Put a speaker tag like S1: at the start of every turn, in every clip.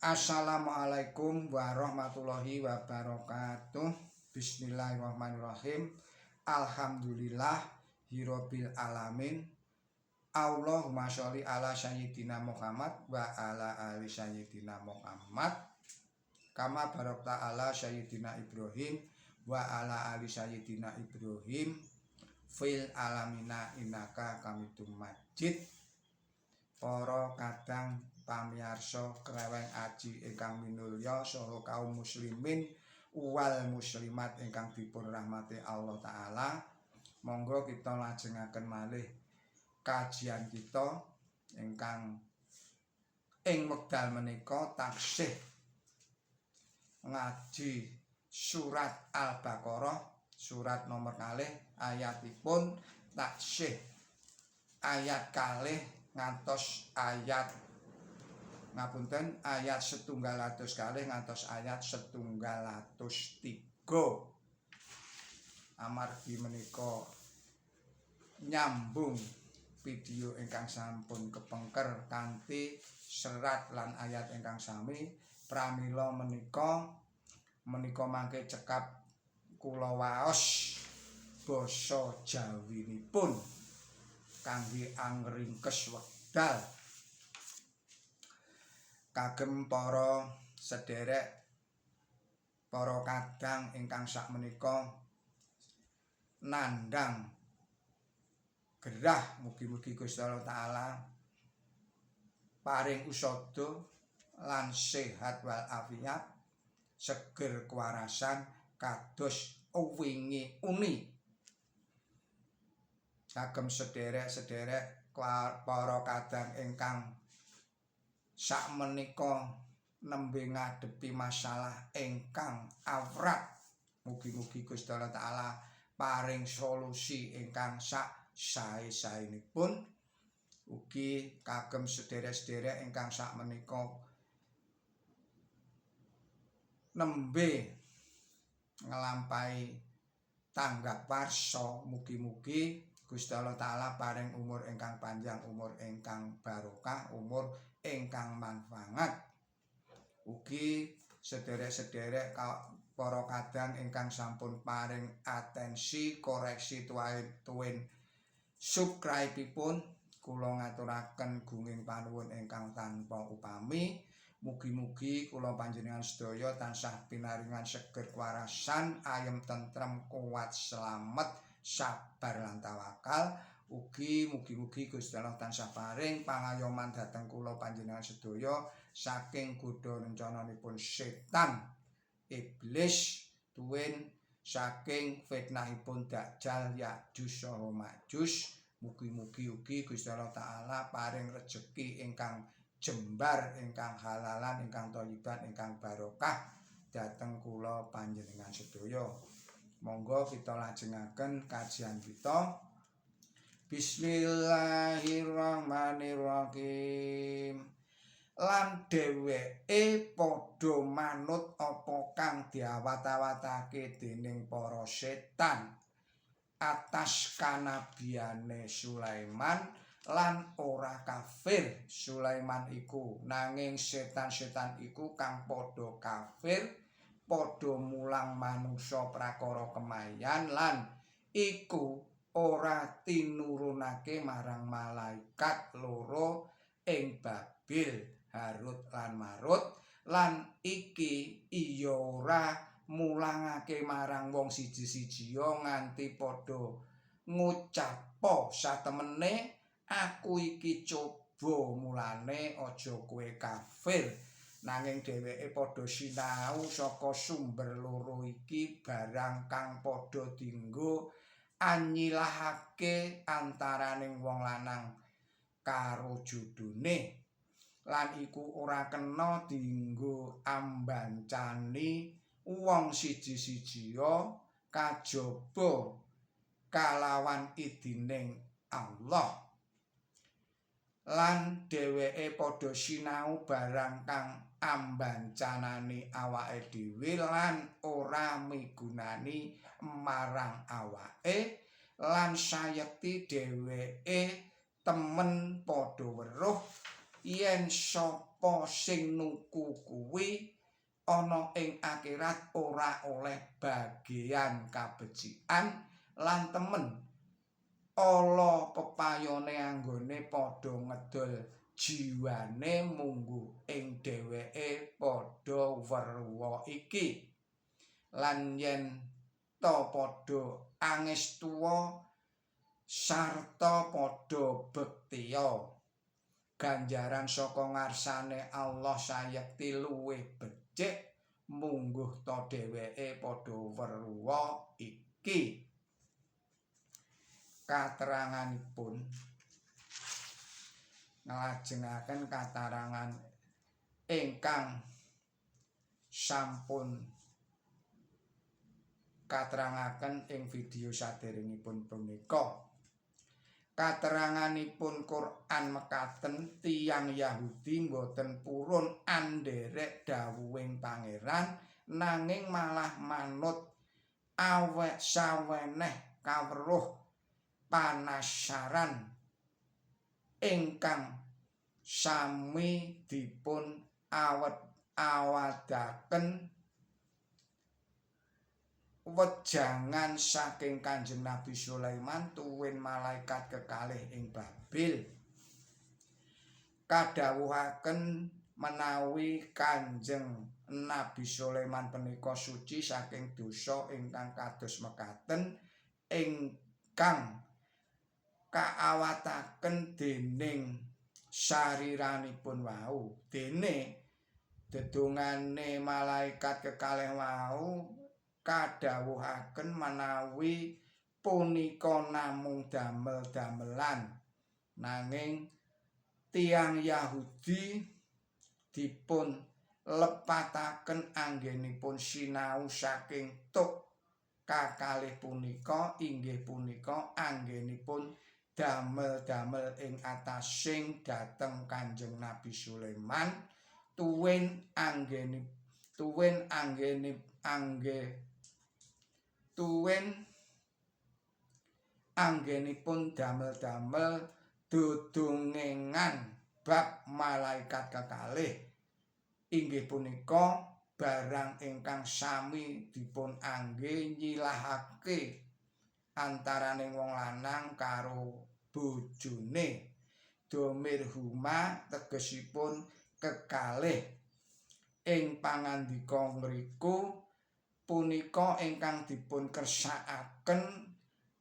S1: Assalamualaikum warahmatullahi wabarakatuh. Bismillahirrahmanirrahim. Alhamdulillahirabbil alamin. Allahumma sholli ala sayyidina Muhammad wa ala ali sayyidina Muhammad kama barakta ala sayyidina Ibrahim wa ala ali sayyidina Ibrahim fil alamina innaka hamidum majid. Para kadang pamiyarsa Kreweng Aji ingkang minulya saha kaum muslimin wal muslimat ingkang dipun rahmati Allah taala, monggo kita lajengaken malih kajian kita ingkang ing wekdal menika taksih ngaji surat Al-Baqarah, surat nomor 2, ayatipun taksih ayat 2 ngantos ayat, ngapunten, ayat 102 ngantos ayat 103. Amargi menika nyambung video ingkang sampun kepengker kanthi serat lan ayat ingkang sami, pramila menika menika mangke cekap kula waos basa Jawinipun kangge angringkes wekdal. Kagem para sederek, para kadang ingkang sakmenika nandhang gerah, mugi-mugi Gusti Allah taala paring usada lan sehat wal afiat, seger kewarasan kados wingi uni. Kagem sederek-sederek, para kadang ingkang sakmenika nembe ngadepi masalah ingkang awrat, mugi-mugi Gusti Allah taala paring solusi ingkang sak sae-saenipun. Ugi kagem sederek-sederek ingkang sakmenika nembe nglampahi tanggap warsa, mugi-mugi Gusti Allah taala paring umur ingkang panjang, umur ingkang barokah, umur ingkang manfaat. Ugi sederek-sederek, para kadang ingkang sampun paring atensi, koreksi tuwin subscribe-ipun, kula ngaturaken gunging panuwun ingkang tanpa upami. Mugi-mugi kula panjenengan sedaya tansah pinaringan seger kewarasan, ayem tentrem, kuat slamet, sabar lan tawakal. Ugi mugi-mugi Gusti Allah tansah paring pangayoman dhateng kula panjenengan sedaya saking godha rencananipun setan iblis tuwin saking fitnahipun Dajjal, Ya'juj saha Ma'juj. Mugi-mugi ugi Gusti Allah taala paring rejeki ingkang jembar, ingkang halalan, ingkang thayyiban, ingkang barokah dhateng kula panjenengan sedaya. Monggo kita lajengaken kajian kita. Bismillahirrahmanirrahim. Lan dheweke padha manut apa kang diawat-awatake dening para setan atas kanabiyane Sulaiman, lan ora kafir Sulaiman iku, nanging setan-setan iku kang padha kafir, padha mulang manungsa prakara kemayan, lan iku ora tinurunake marang malaikat loro ing Babil, Harut lan Marut, lan iki iya ora mulangake marang wong siji-sijiya nganti padha ngucapo satemene, "Aku iki coba, mulane aja kowe kafir." Nanging dheweke padha sinau saka sumber loro iki barang kang padha dinggo anyilahake antaraning wong lanang karo jodhone, lan iku ora kena dinggo ambancani wong siji-sijiya kajaba kalawan idining Allah. Lan dheweke padha sinau barang kang ambancanani awake dhewe lan ora migunani marang awake, lan sayekti dheweke temen padha weruh yen sapa sapa sing nuku kuwi ana ing akhirat ora oleh bagian kabecikan lan temen ala pepayone anggone padha ngedol jiwane mungguh ing dheweke padha weruha iki lan yen ta padha angestuwa sarta padha bektiya ganjaran saka ngarsane Allah sayekti luwih becik mungguh ta dheweke padha weruha iki. Kateranganipun nglajengaken katarangan ingkang sampun katerangaken ing video saderengipun punika. Kateranganipun Quran mekaten tiyang Yahudi mboten purun anderek dawuhing Pangeran nanging malah manut awek saweneh kaweruh panasaran ingkang sami dipun awadaken wejangan saking Kanjeng Nabi Sulaiman tuwin malaikat kekalih ing Babil. Kadhawuhaken menawi Kanjeng Nabi Sulaiman punika suci saking dosa ingkang kados mekaten ingkang kaawataken dening sariranipun wau. Dene dedongane malaikat kekalih wau kadhawuhaken menawi punika namung damel-damelan, nanging tiyang Yahudi dipun lepataken anggenipun sinau saking tuk kakalih punika inggih punika anggenipun damel-damel ing atasing dhateng Kanjeng Nabi Sulaiman tuwin anggenipun damel-damel dodongengan bab malaikat kekalih inggih punika barang ingkang sami dipun angge nyilahake antaraning wong lanang karo bojone. Domir huma tegesipun kekalih. Ing pangandika ngriku punika ingkang dipun kersakaken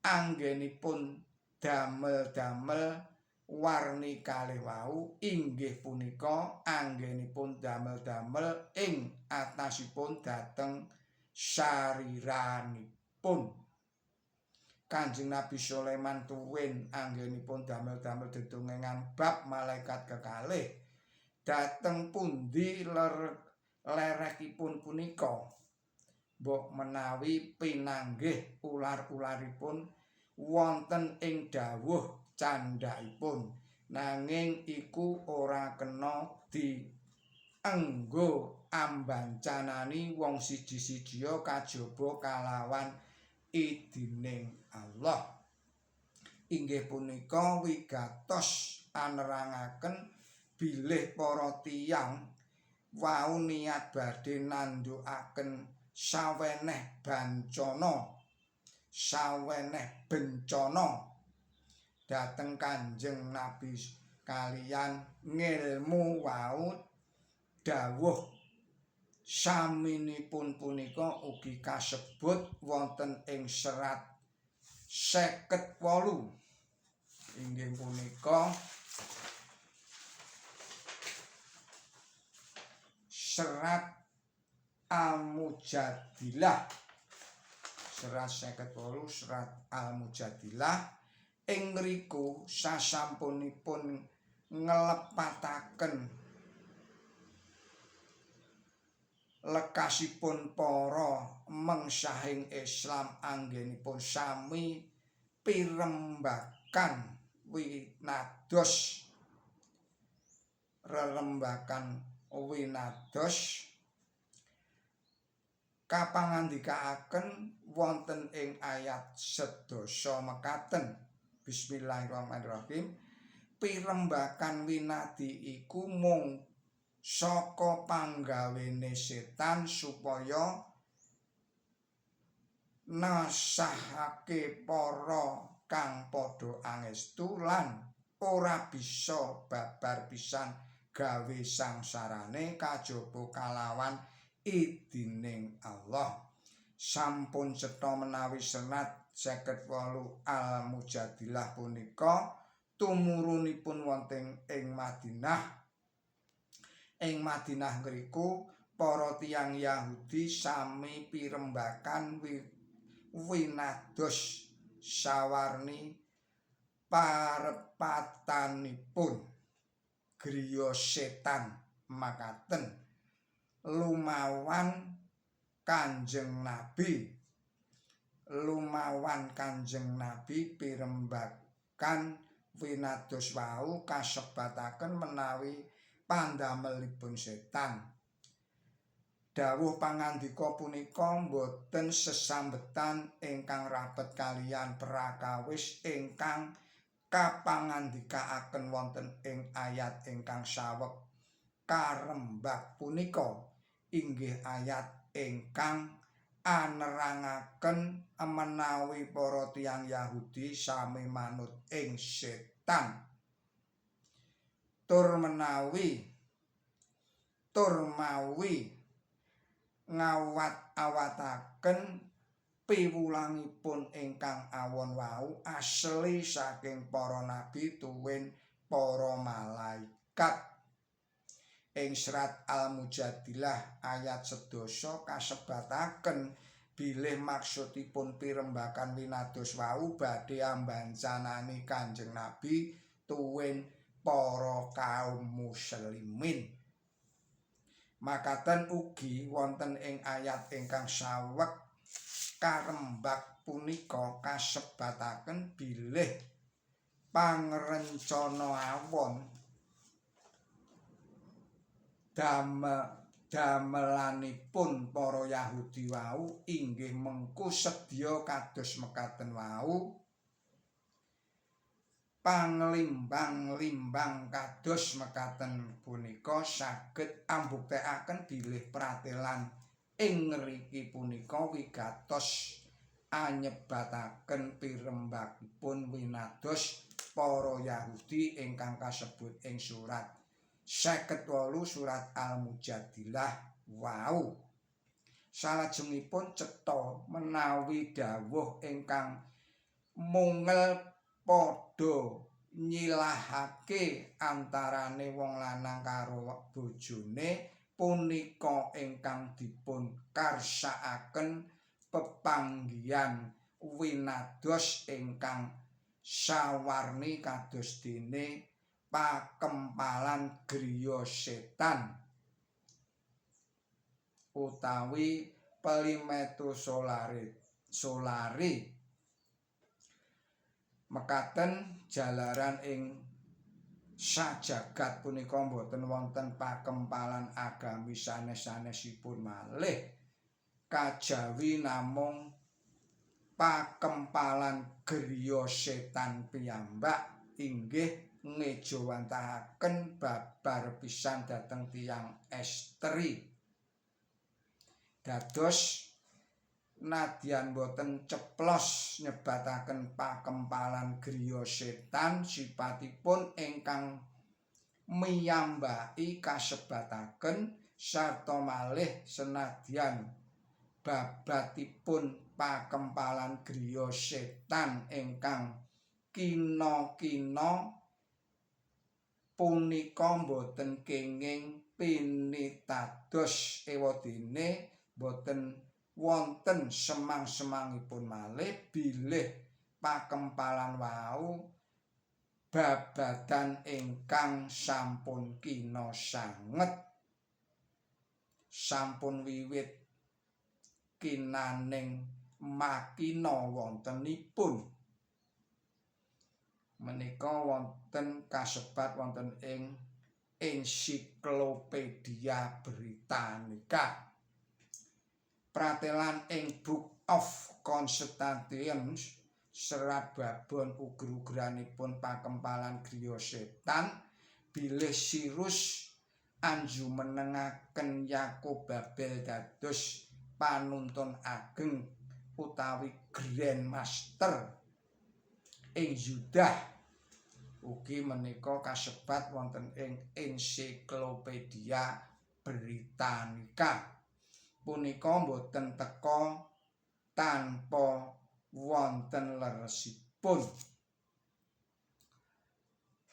S1: anggenipun damel-damel warni kalih wau inggih punika anggenipun damel-damel ing atasipun dhateng sariranipun. Kanjeng Nabi Sulaiman tuwin anggenipun damel-damel dedongengan bab malaikat kekalih dhateng pundi lerekipun punika mbok menawi pinanggih ular-ularipun wonten ing dawuh candhakipun, nanging iku ora kena dienggo ambancanani wong siji-sijiya kajaba kalawan idining Allah. Inggih punika wigatos anerangaken bilih para tiyang wau niat badhe nandhukaken saweneh bancana, saweneh bencana dhateng Kanjeng Nabi kaliyan ngilmu wau dawuh saminipun punika ugi kasebut wonten ing serat 58 inggih punika serat Al-Mujadilah, serat 58 serat Al-Mujadilah. Ing ngriku sasampunipun nglepataken lekasipun para mengsahing Islam anggenipun sami pirembakan winados rerembakan winados kapangandikaaken wonten ing ayat sedasa mekaten. Bismillahirrahmanirrahim. Pirembakan winadi iku mung saka panggawene setan supaya nasahake para kang padha angestu lan ora bisa babar pisan gawe sangsarane kajaba kalawan idining Allah. Sampun cetha menawi serat 58 Al-Mujadilah punika tumurunipun wonten ing Madinah. Ing Madinah ngriku para tiyang Yahudi sami pirembakan winados sawarni parepatanipun griya setan makaten lumawan Kanjeng Nabi. Lumawan Kanjeng Nabi pirembakan winados wau kasebataken menawi pandamelipun setan. Dawuh pangandika punika boten sesambetan ingkang rapet kaliyan prakawis ingkang kapangandikaaken wonten ing ayat ingkang saweg karembak punika, inggih ayat ingkang anerangaken menawi para tiyang Yahudi sami manut ing setan. Tur menawi tur mawi ngawat-awataken piwulangipun ingkang awon wau asli saking para nabi tuwin para malaikat. Ing serat Al-Mujadilah ayat 10 kasebataken bilih maksudipun pirembakan winados wau badhe ambancanani Kanjeng Nabi tuwin para kaum muslimin. Makaten ugi wonten ing ayat ingkang saweg karembak punika kasebataken bilih pangrencana awon damelanipun para Yahudi wau inggih mengku sedya kados mekaten wau, panglimbang-limbang kados mekaten punika saged ambuktekaken bilih pratelan ing ngriki punika wigatos anyebataken pirembakipun winados para Yahudi ingkang kasebut ing surat 58 surat Al-Mujadilah wau. Salajengipun cetha menawi dawuh ingkang mungel padha nyilahake antarane wong lanang karo bojone punika ingkang dipun karsakaken pepanggihan winados ingkang sawarni kados dene pakempalan griya setan utawi pelimetu solari. Mekaten jalaran ing sajagat punika boten wonten pakempalan agami sanes-sanesipun malih, kajawi namung pakempalan griya setan piyambak inggih ngejawantahaken babar pisan dhateng tiyang estri. Dados nadyan boten ceplos nyebataken pakempalan griya setan, sipatipun ingkang miyambaki kasebataken sarta malih senadyan babatipun pakempalan griya setan ingkang kina-kina punika boten kenging pinitados, ewadene boten wonten semang-semangipun malih bilih pakempalan wau babadan ingkang sampun kina sanget, sampun wiwit kinaning makina wontenipun. Menika wonten kasebat wonten ing Ensiklopedia Britannica. Pratelan ing Book of Constantine serat babon uger-ugeranipun pakempalan griya setan bilih Sirus Anjumenengaken Yakub Babel dados panuntun ageng utawi Grand Master ing Yudah ugi menika kasebat wonten ing Ensiklopedia Britannica. Punika boten teka tanpa wonten leresipun.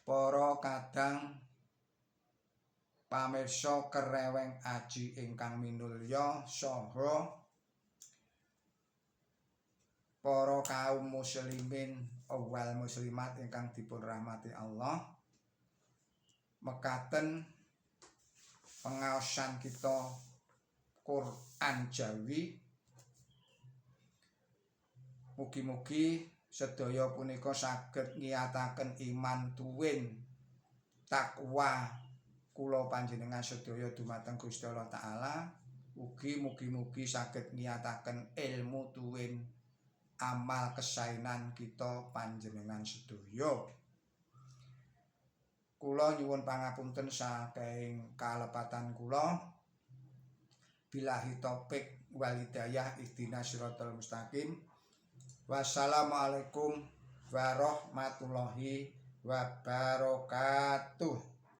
S1: Para kadang pamirsa Kereweng Aji ingkang minulya saha para kaum muslimin wal muslimat ingkang dipun rahmati Allah, mekaten pengaosan kita Quran Jawi. Mugi-mugi sedaya punika saged ngiyataken iman tuwin takwa kula panjenengan sedaya dumateng Gusti Allah Taala. Ugi mugi-mugi saged ngiyataken ilmu tuwin amal kesaenan kita panjenengan sedaya. Kula nyuwun pangapunten saking kalepatan kula. Billahi taufik wal hidayah, ihdinas siratal mustaqim. Wassalamualaikum warahmatullahi wabarakatuh.